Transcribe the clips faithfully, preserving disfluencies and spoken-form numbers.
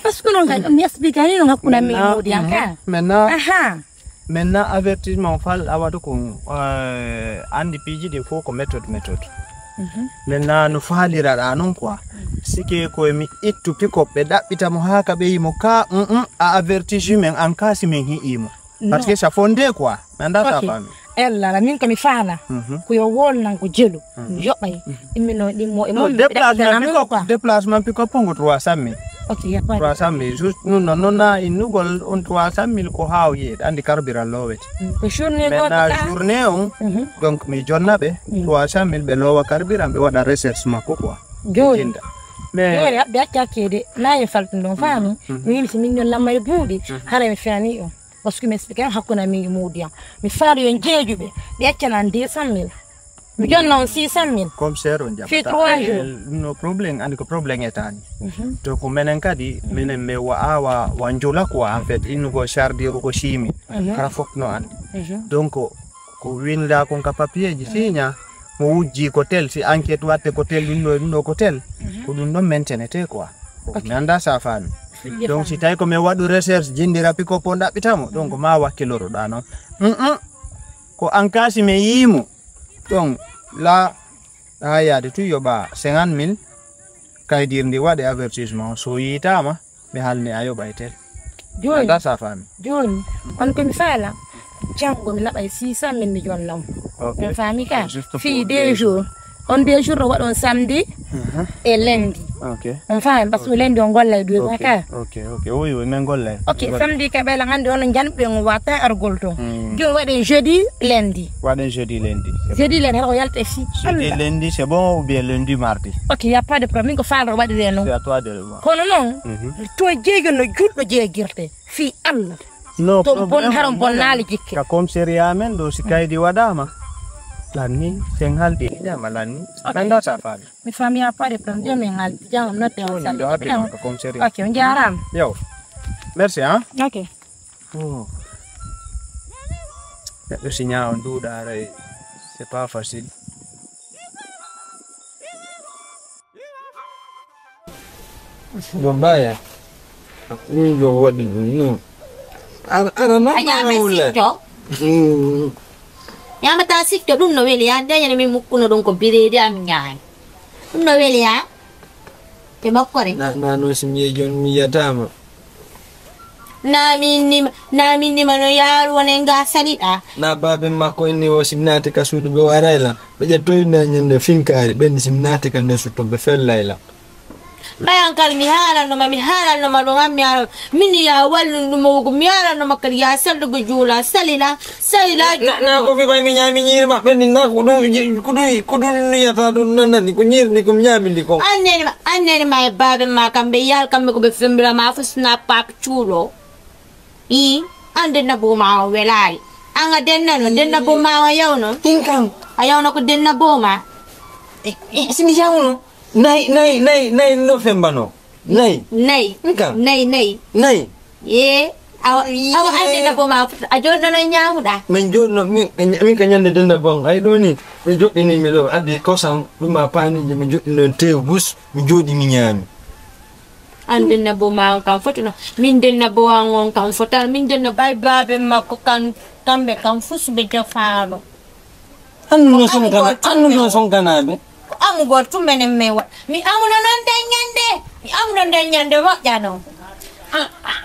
Parce que non, kadi mi explique ani non hakkunde amin e Maintenant, Mody an ka. maintenant, Aha. maintenant, avertissement fal a waɗu ko, eh, anndi piiji ɗi fof ko méthode, méthode. Maintenant no faaliraɗa noon quoi. Sike koye mi ittu pick-up ɓe ɗaɓɓita mo haa ka ɓe yimo ka, mm, mm, a avertisi men an ka si men hi'i mo. Parce que ça fondé quoi. Mi annda sa Ok. Faami. Ella la min ko mi faala. Mhm. Ko yo wolnan ko jelu. Yoɓay. Immino ɗimmo e Non, mum. déplacement pick-up, déplacement pick-up ko trois cent mille. Ok, y a pas de trois cent mille. Juste, nous, non, non, na innugol on trois cent mille ko haa o yeeyde. Anndi carburant loowete. Ko journée Maintenant, goto. Journée on, Mhm. donc mi jonna ɓe trois cent mille ɓe loowa carburant ɓe waɗa recherche makko quoi. Joni. Jinda. Mais Joni aɓɓe acca accede nayi faltude on faami. Mi wimi si min ñon lammari buuɗi. Hara mi fiyani on. Parce que mi explique hakkunde amin e Mody an. Mi faala yo jeejuɓe ɓe accanan deux cent mille. Mi jonna on six cent mille. Comme cher on jaɓata. Fii trois jours. No problème, anndi ko problème etani. To ko menen kadi, menen mi wa awa wa njula quoi en fait, innugo chardir ko six mille. Kala fof no anndi. Donc ko winda kon ka papier ji signa mo wujji ko tel, si enquête watte ko tel, ɗum ɗo ɗum ɗo ko tel. Ko ɗum ɗon maintenete quoi. Mi annda sa faami. Donc si tawi ko mi waɗu recherche jindira pick-up o ɗaɓɓita mo, donc ma wakkiloroɗa noon. Mm, mm. Ko an ka si mi yimo. Donc la haa yaade tu yoɓa cinquante mille. Kaydir ndi waɗe avertissement so yitama mi halni a yoɓay tel. Joni. Annda sa faami. Joni on ko mi faala. Janngo mi laɓay six cent mille mi jonna on. Ok. On faami ka? Juste Fii pour deux jours. On deux jours ɗo waɗon samedi e lundi. Ok. On faami parce que lundi on gollay deux Ok, ka. ok, ok. Oui, oui, min gollay. Ok, samedi ka ɓeyla gandi on janɓe on wata argol ton. Joni waɗen jeudi lundi. Waɗen jeudi lundi. Jeudi lundi hara ko yalta e fii. Jeudi lundi, c'est bon ou bien lundi mardi? Ok, y a pas de problème. Min ko faalo waɗire noon. C'est à toi de le voir. Kono noon to jeejo no julɗo jeegirte fii Allah. No To bon problème. Haram bonnaali jikke. Ka commissariat men ɗo si kaydi waɗama. Lanni sen haldi inama lanni. Annda sa faami. Mi faami a pare plan de min haldi jam no te on Ɗo happy ka commissariat. Ok, on jaaraama. Yo. Merci hein. Ok. Oh. Neɗɗo si ñaawa nduuɗa aray c'est pas facile. Ɗum mbaya. Ɗum yo waɗi ɗum non. Ara ara non A ñaama wula. Sitto. Ñaamata sitto ɗum no weli yaa ndeñene min mukkuno ɗum ko bireedi am ñaami. Ɗum no weli yaa. Te mokkore. Na na non si mi yejon mi yatama. Naa min nima naa min nima no yaaru wonen ga saliɗa. Na baben makko inni o si mi naati ka suudu ɓe waray lan. Ɓe ƴettoyi na ñande finkaari ɓen si mi naati ka nder sutto ɓe fellay lan. Ɓayan kala mi haalanno ma mi haalanno ma ɗum an mi haala min ya wallun ɗum o mi haalanno ma kadi ya sallugo juula salila salila. Na ko fi ɓay mi ñaami ñiiri maɓɓe ni na ko ɗum ko ɗum ko ɗum niyata ɗum nanani ko ñiiri ndi ko mi ñaami ndi kon. Annene ma annene ma e baabe ma kamɓe yaal kamɓe ko ɓe fembira ma fof sina paak cuuɗo. I an denna bo ma o welaali an a dennano denna bo ma o yawno. Ɗin kan A yawno ko denna bo ma. si mi yawno nayi nayi nayi nayi no fembano. Nayi. Nayi. Ɗin kan Nayi nayi. Nayi. Ye. Awa awa an denna bo ma a joɗɗono ñaamuɗa. Min joɗɗino min min ka ñande denna bon ay ɗo ni. Ɓe joɗɗini mi ɗo addi kosam ɗum ma paniji mi joɗɗino tew bus mi joɗi mi ñaami. An denna bo ma on kam fotuno min denna bo an on kam fotal min denna bay baabe makko kan kamɓe kam fus ɓe jofaano. Annu no sonkana annu no sonkanaɓe. Ko amugol tun menen men wa mi amuno non nden ñande mi amuno nden ñande moƴƴano.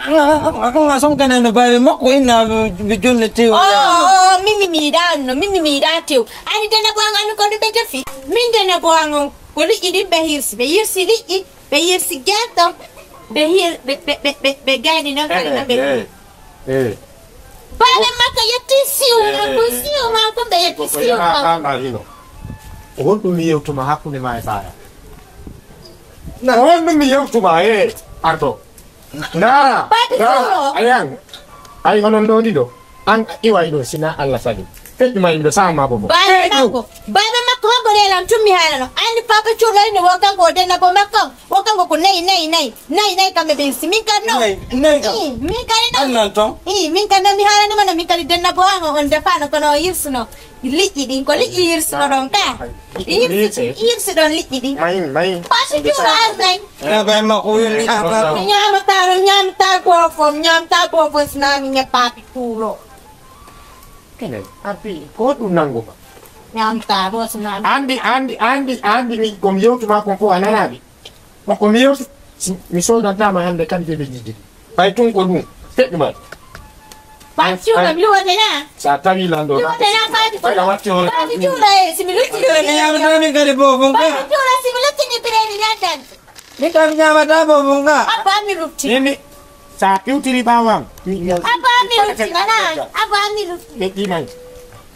Anga sonkana no bawe makko inna ɓe jonne tew. Oh, mimi miɗa anno mimi miɗa tew ani dena bo an anno kono ɓe jofi min dena bo an on ko liƴƴi ɗin ɓe hirsi ɓe hirsi liƴƴi ɓe hirsi gerto ɓe hir ɓe ɓe ɓe ɓe gayni non kadi no ɓe. Baaba makko yetti siw makko siw makko ɓe yetti siw makko. Ko honɗum mi yewtuma hakkunde ma e Sara? Na honɗum mi yewtuma e Ardo? Ndara. Ayan. Ay onon ɗo ɗiɗo. An iway ɗo sina Allah sali. Feƴƴuma yimɓe sama ma bobo. Baaba makko baaba makko. Ko goɗe lan tun mi haalano. Anndi Papa Cuulo ni wo kanko o denna bo makko. Wo kanko ko nayi, nayi, nayi. Nayi, nayi kamɓe ɓen si min kan no. Nayi, nayi kam. Ii, min kan no. Annan ton. Ii, min kan no mi haalani mo no min kadi denna bo an on defano kono o yirsuno. Liƴƴi ɗin ko liƴƴi yirsuno ɗon ka. Yirsi, yirsi ɗon liƴƴi ɗin. Mayi, mayi. Papa Cuulo an nayi. Eh, bay ma ko yoni. Mi ñaamata, mi ñaamata ko fof, mi ñaamata ko fof sina mi ñe Papa Cuulo. Kene, arti, ko ɗum nanngu ma? Ñaamta, ɗo so naan. Anndi, anndi, anndi, anndi, mi, ko mi yewtu ma kon fof a nanaɓe. Ko, ko mi yewtu, si, mi soodantama hannde kam je ɓe jiddi. Ɓay tun ko ɗum, feƴƴu ma. Papa Cuulo, mi luwate na. Sa tawi lanɗo. Luwate na, Papa Cuulo. Ɓay a watti hoore. Papa Cuulo, eh, si mi lutti. Mi yamata min kadi boofo nga. Papa Cuulo, si mi lutti ni biredi ñandan. Min kam mi ñaamata boofo nga. Abba mi lutti. Mimi. Sa piwtiri ɓaawo am. Abba mi lutti, nana. Abba mi lutti. Ɓe ɗiman.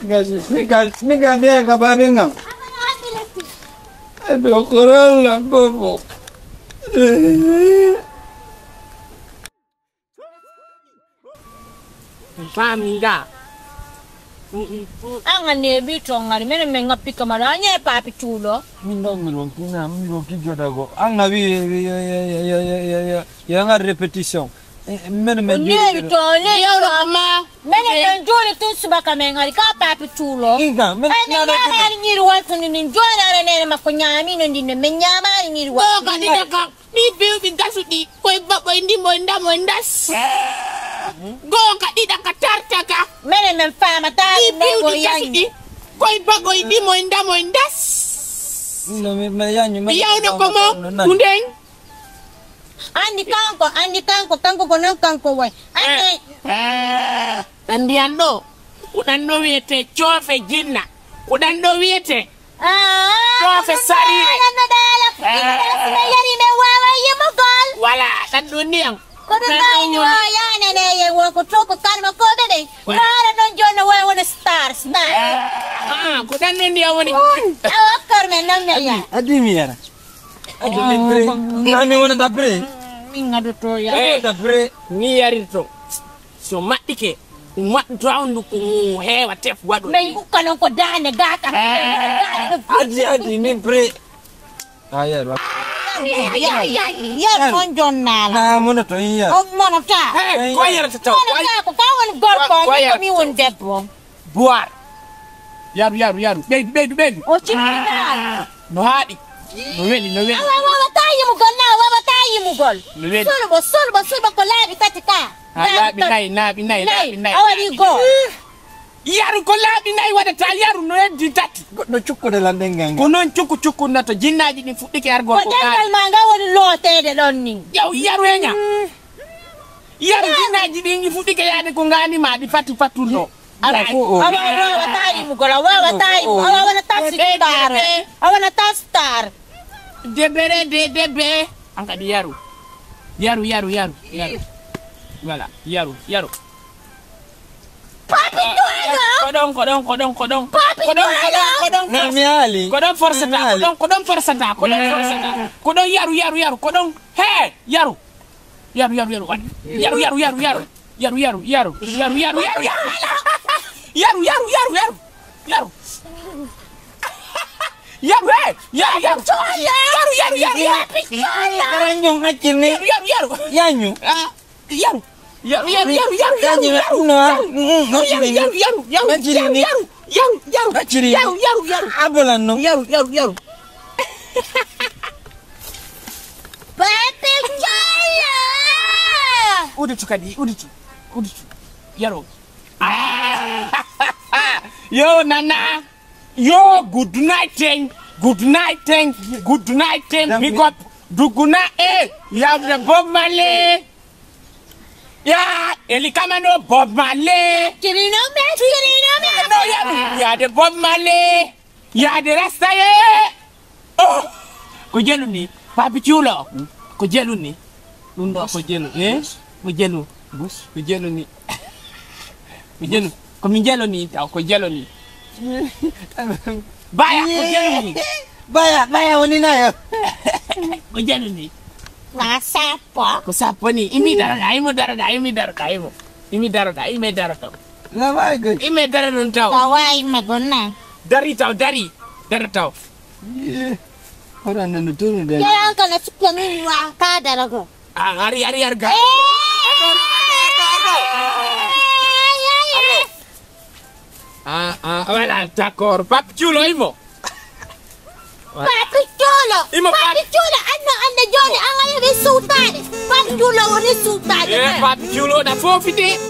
Gasi, mi gal, mi gal biya ka babin ngam. Abba mi lutti. Ebe koralla bobo. Fami nga. An a neeɓi to ngari, menen min ngappi kamara, a ñee Papa Cuulo. Min ɗon mi ronki na, mi ronki jodago. An a wi, wi, ya ngar répétition. Eh, menen min neeɓi to, neeɓi to. Menen min juuli tun subaka min ngari ka Papa Cuulo. Inga, menen ñaama ari ñiiri wal tun nin jooni ara nene makko ñaami no ndinne, min ñaama ari ñiiri wal. Ɗo kadi daga. Ɗi bewɗi gasuɗi, koye baɓoy ndimoy ndamoy ndas. Goonga ɗiɗa ka tarta ka. Menen men faamata ɗi ɗum ɗo ko bewɗi gasuɗi, yanni. Koye baɓoy ndimoy ndamoy ndas. No mi, mi yanni, mi yawno ko mo, no nani. Hunden. Anndi kanko, anndi kanko, kanko ko non kanko woy. Anndi. Eh, eh, ɗan ndiyan ɗo, ko ɗan ɗo wiyetee coofe jinna. Ko ɗan ɗo wiyetee. Ah, Toofe sarire. Ɗan no ɗaala. Ah. Ina sina yari men wawa yimugol. Wala, ɗan ɗo ndiyan. Ko ɓe mbayni o yaanane ye wo ko to ko kalma ko ɓe ɓe. Wala. Raara ɗon jonno wo wona star, star. Ah, ko ɗan ɗo ndiyan woni. Awa kor men non men ya. Adi mi yara. Adi mi pre. Nami wona da pre. Min ngadoto ya. Eh, da pre. Ni yarirto. So maɗɗike, ɗum waɗɗoto hawndu ko heewa tef waɗo. Min ukka noon ko daande gaaka. Addi, addi, min pre. A yer. Yer, yer, yer, yer, on jonnaala. Na mono to yer. On mono ta. Hey, ko yerata taw. Mono ta ko ka woni gorko, ko mi woni debbo. Boire. Yaru, yaru, yaru. Ɓeydu, ɓeydu, ɓeydu. O cikkitaali. No haaɗi. No weli, no weli. Awa, wawataa yimugol na, wawataa yimugol. No weli. Sulɓo, sulɓo, sulɓo ko laabi tati ka. Ha, laabi nayi, laabi nayi, laabi nayi. A waɗi goo. Yaru ko laabi nayi waɗata, yaru no heddi tati. Goɗɗo cukkude lan ɗen ngal ngal. Ko noon cukku cukku na to jinnaaji ɗin fuɗɗike argol ko ɗengal ma ngal woni looteede ɗon ni. Yaw, yaru heña. Yaru jinnaaji ɗin ɗi fuɗɗike yaade ko ngaani ma ɗi fatu fatunno. Ala ko o. Awa, awa, awa, tayi mu gola, awa, awa, tayi mu, awa, awa, na tas star. Awa, na tas star. Debere de, debe. An kadi yaru. Yaru, yaru, yaru, yaru. Voilà, yaru, yaru. Papi Duelo. Koɗon, koɗon, koɗon, koɗon. Papi Duelo. Koɗon, koɗon, koɗon. Na mi ali. Koɗon forsata, koɗon, koɗon forsata, koɗon forsata. Koɗon yaru, yaru, yaru, koɗon. He, yaru. Yaru, yaru, yaru, waɗ. Yaru, yaru, yaru, yaru. Yaru, yaru, yaru. Yaru, yaru, yaru, yaru. Yaru, yaru, yaru, yaru. Yaru. Yaru, he. Yaru, yaru. Yaru, yaru, yaru, yaru. Kara ñon hakkil ni. Yaru, yaru, yaru. Yañu. Ah, yaru. Yaru, yaru, yaru, yaru, yaru, yaru. Yañu, yaru. No, yaru, mm, no, yaru, yaru, yaru, yaru. No, yaru, yaru, yaru, yaru. Yaru, yaru, yaru, yaru. Abolan no. Yaru, yaru, yaru. Pepe Jaya! Uditu kadi, uditu, uditu. Yaro. Ah! Yo, Nana. Yo, good night, eh. Good night, eh. Good night, eh. Big up. Duguna, eh. You have the Bob Marley. Ya, Eli Kamano Bob Marley. Kirino me, kirino me. No, ya, ya the Bob Marley. Yaade rasta ye. Oh! Ko jelu ni. Papi Cuulo. Ko jelu ni. Ɗum ɗo ko jelu. Eh? Ko jelu. Ko jelu ni. Ko jelu. Ko mi jelu ni taw ko jelu ni. Baya ko jelu ni. Baya, baya woni nayo. Ko jelu ni. Wa sappo. Ko sappo ni. Imi dara, imo dara, imi dara, imo. Imi dara, imi dara. Na waay goy. Ime dara ɗum taw. Ka waay me gonna. Dari taw, dari. Dara taw. Ye. Hoto nanu tunu de. Yayan kana suka min wa ka darago. Ah, ari, ari, ari, ga. Ah, ah, voilà, d'accord. Papi Chulo, imo. Papi Chulo. Imo Papi Chulo anno ande joni anga yeɓe sutade. Papi Chulo woni sutade. Eh, Papi Chulo, na fofite.